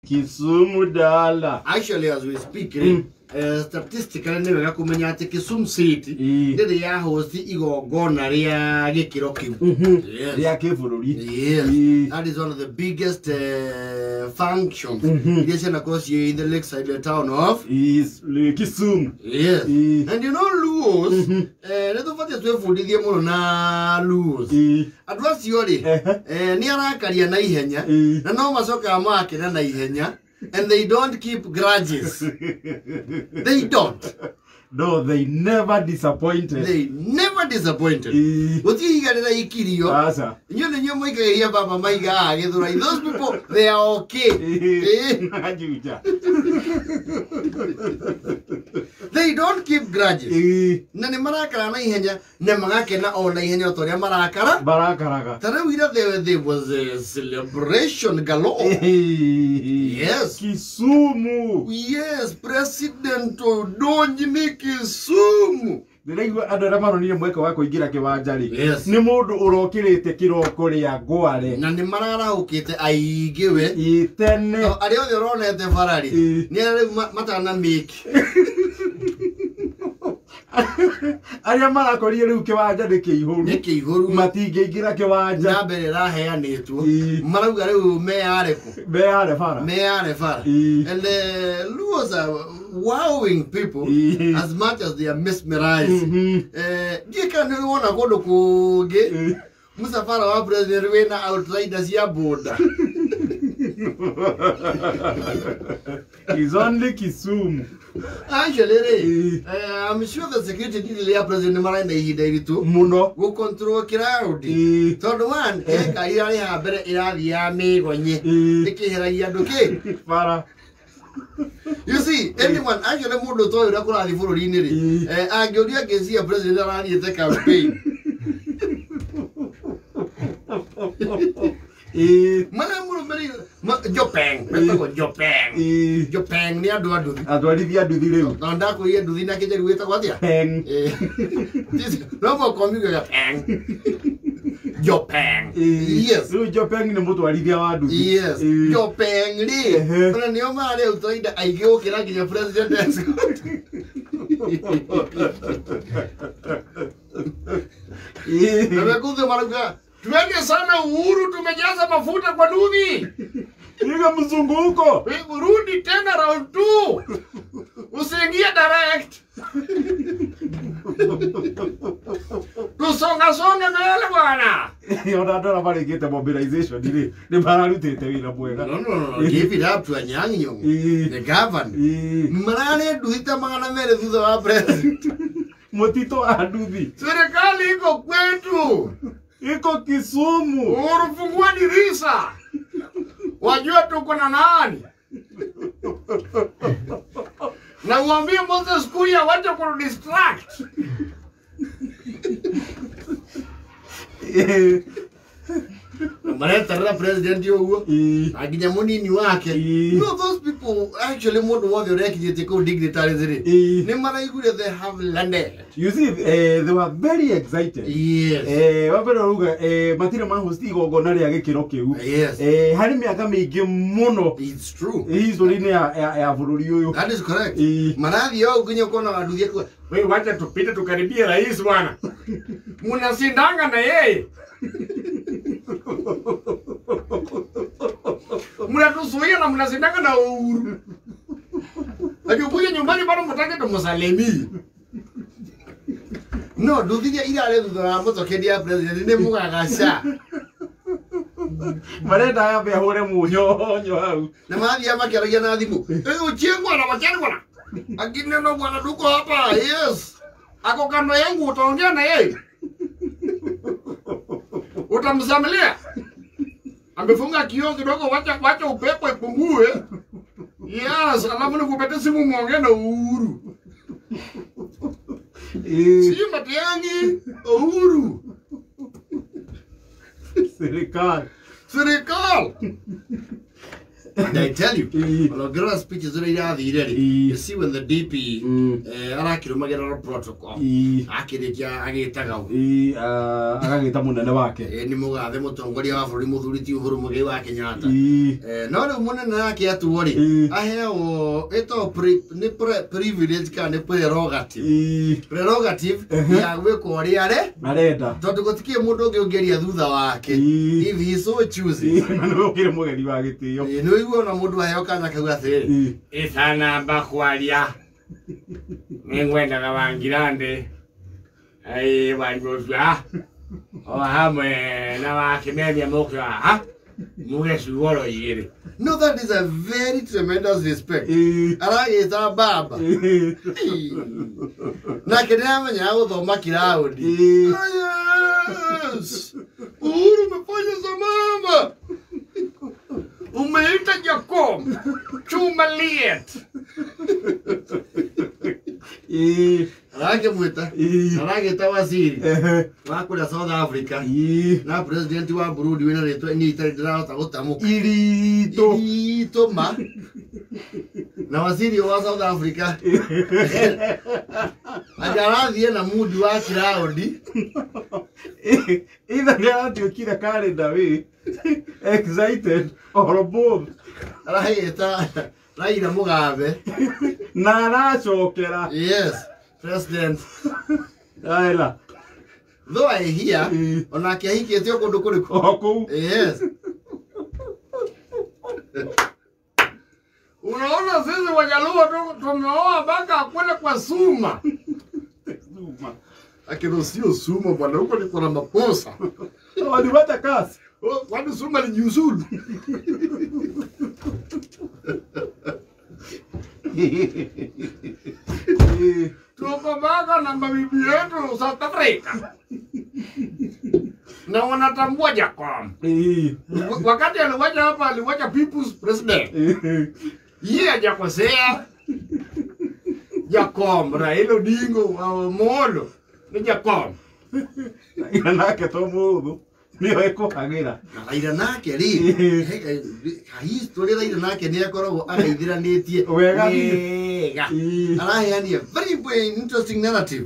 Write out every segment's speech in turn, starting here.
Kisumu dala. Actually, as we speak, statistically nĩ wega kũmenya atĩ Kisumu City ndĩrĩ ya host igongona rĩa gĩkĩro kĩu. Yes. Rĩa kĩbũrũri. Yes. That is one of the biggest functions iria cianakorwo ciĩ in the lakeside town of Is Kisumu. Yes. And you know Luos, nĩ tũbatiĩ twĩbundithie mũno na Luos. Andũ acio rĩ, nĩ arakaria na ihenya na no macokaga magakena na ihenya, and they don't keep grudges. They don't. No, they never disappointed. They never disappointed. Gũtirĩ ihiga rĩraikirio. Aca. Inyuĩ nĩ inyuĩ mũikagĩria baba maiga haha Gĩthũrai. Those people, they are okay. Ajuja. They don't keep grudges. Na nĩ marakara na ihenya na magakena o na ihenya o ta ũrĩa marakara. Marakaraga. Ta rĩu ira there was a celebration galore. Yes. Kisumu. Yes, President Odonji ni Kisumu. Ndĩraigua andũ arĩa maronire mweke wa kũingĩra kĩwanja rĩ, Yes. nĩ mũndũ ũrokĩrĩte kĩroko rĩa ngware. Na nĩ mararahũkĩte aingĩ we. Ĩ tene. Arĩa othe ũronete bara rĩ, nĩ arĩa rĩu matana make. Arĩa marakorire rĩu kĩwanja nĩ kĩihũru. Nĩ kĩihũru. Matingĩingĩra kĩwanja. Na mbere ĩraheanĩtwo. Marauga rĩu meyare kũ? Meyare bara. Meyare bara. And Luos are wowing people as much as they are mesmerized. Ndiĩ kana nĩ wona kũndũ kũngĩ mũcabara wa president wĩna outriders cia boda. It's only Kisumu. Actually, I'm sure the security detail ya president maraenda ihinda iritũ mũno gũ control crowd. Tondũ one, eka ira rĩ mbere ĩrathiĩ ya mĩgonye ĩkĩheragia andũ kĩ bara. You see, anyone actually mũndũ ũtoĩ ũrĩa kũrathiĩ bũrũri-inĩ rĩ, angĩũria ngĩcia president arathiĩte campaign. Marĩa mũrũmĩrĩire Jopeng, metagwo Jopeng. Jopeng nĩ andũ a nduthi. Atwarithia nduthi rĩu. Na ndakwĩrire nduthi na kĩnjaruo ĩtagwo atĩa? Peng. No mũhaka ũmiugaga Peng. Jopeng. Yes. Rĩu Jopeng nĩ mũtwarithia wa nduthi. Yes. Jopeng rĩ, ona nĩo marĩ outrider aingĩ gũkĩra nginya president escort. Na mekuthe marauga twende sana Uhuru, tumejaza mafuta kwa nduthi. Piga mzunguko. Urudi tena round 2. Usiingie direct. Tusonga songa mbele bwana. Ona andũ arĩa marĩkĩte mobilization rĩ, nĩ mararutĩte wĩra mwega. No, no, no, give it up to Anyang' Nyong'o, the governor. Mararĩ nduthi ta 200 thutha wa president. Mũtitũ wa nduthi. Serikali iko kwetu. Iko Kisumu. Uhuru, fungua dirisha. Wajua tuko na nani? Na uambie Moses Kuria wache kudistract. Mareterera president ũguo. Na nginya mũnini wake. No, those people actually mũndũ wothe ũrekinyĩtie kũu dignitaries rĩ, nĩ maraiguire they have landed. You see, they were very excited. Yes. Wa mbere ũrauga, matirĩ mahost igongona rĩa gĩkĩro kĩu. Yes. Harĩ mĩaka mĩingĩ mũno. It's true. History-inĩ ya bũrũri ũyũ. That is correct. Marathiĩ o nginya ũkona wanduthi akauga, wewe wacha tupite tukaribie rais bwana. Mnashindanga na yeye. Mnatuzuia na mnashindanga na Uhuru. Akikuja nyumbani bado mtake tumsalimie. No, nduthi iria irarĩ thutha wa mũtokendi ya president nĩ mũgagaca. Marenda ambe ahũre mũnyonyo hau. Na mathiaga makĩaragia na thimũ. Uchieng bwana, wacheni bwana. Akine no bwana duko hapa. Yes. Ako kando yangu utaongea na yeye. Utamsamilia. Amefunga kioo kidogo, wacha upepo ipungue. Yes, alafu nikupete simu muongee na Uhuru. Si Matiang'i, Uhuru. Serikali. Serikali. And I tell you, ona ũngĩrora speeches ũrĩa irathire rĩ, you see when the DP arakĩrũmagĩrĩra protocol, akĩrĩkia agĩtaga ũ. Agagĩta mũnene wake. Nĩ mũgathe mũtongoria wa bũrũri mũthuri ti Uhuru Muigai wa Kenyatta. No rĩu mũnene nake atuo rĩ, aheagwo ĩtagwo nĩ privilege kana nĩ prerogative. Prerogative ya gwĩka ũrĩa arenda. Tondũ gũtikĩrĩ mũndũ ũngĩ ũngĩaria thutha wake. If he so chooses. Na nĩ ũkĩrĩ mũgeni wa gĩtĩo. Nĩ ũigua ona mũndũ aheo kanya kau atĩrĩrĩ. Itanamba kwaria nĩngwendaga Wangirande Wanjohua o hamwe na Wakĩmemia mũke haha muge ciugo ro igĩrĩ. No, that is a very tremendous respect. Aragĩta baba. Nake nĩamenyaga gũthoma kiraũndi. Yes. Uhuru umefanya sambamba. Umeita Jacob chuma liet. Arakĩmwĩta. Aragĩta waziri wa kũrĩa South Africa na president wa Burundi wĩna rĩtwa niĩ itarĩ ndĩrahota gũtamũka. Iritũ. Iritũ ma. Na waziri wa South Africa anga arathiĩ na mundi wa kiraũndi. Either nĩ aratuĩkire calendar wĩ excited or both. Aragĩta Raila Mugabe. Na aracokera. Yes, president Raila. Though I hear onake ahikĩte o kũndũ kũrĩkũ? O kũu. Yes. Unaona sisi Wajaluo tumeoa mpaka kule kwa Suma. Suma. Akino sio Suma bwana, huko ni kwa makosa. Waliwacha kasi. Kwani Suma alijiuzulu? Tuko mpaka na mabibi yetu South Africa. Na wanatambua Jacob. Wakati aliwacha hapa aliwacha People's President. Yeye hajakosea. Jacob, Raila Odinga, Amolo ni Jacob. Raila nake to mũthũ nĩwe ĩkũhagĩra. Na Raila nake rĩ, history Raila nake nĩ akoragwo agaithiranĩtie wega. Araheania very interesting narrative.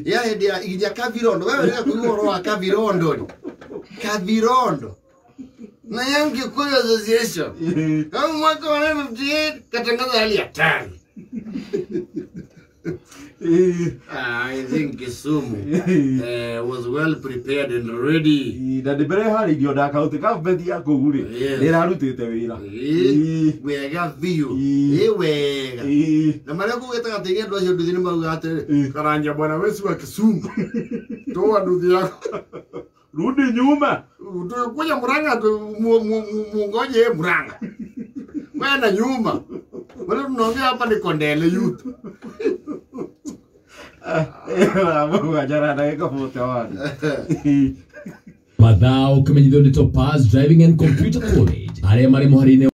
Ya hĩndĩ ya iginya Kavirondo. Wewe rĩrĩa kũigua ũhoro wa Kavirondo rĩ. Kavirondo. Na Young Kikuyu Association. Kama mwaka wa 1958 katangaza hali ya hatari. I think Kisumu was well prepared and ready. Na nĩ mbere harĩirio na county government ya kũu rĩ, nĩ ĩrarutĩte wĩra. Wega biũ. Wega. Na marĩa kũu gĩtagatĩ-inĩ andũ acio nduthi nĩ maugaga atĩrĩrĩ, Karanja bwana wetu wa Kisumu. Toa nduthi yako. Rudi nyuma. Kuja Murang'a mungoje Murang'a. Wewe na nyuma. Wale tunaongea hapa ni Kondele youth. Mathaa ũkĩmenyithio nĩ Topaz Driving and Computer College arĩa marĩ mũhari-inĩ.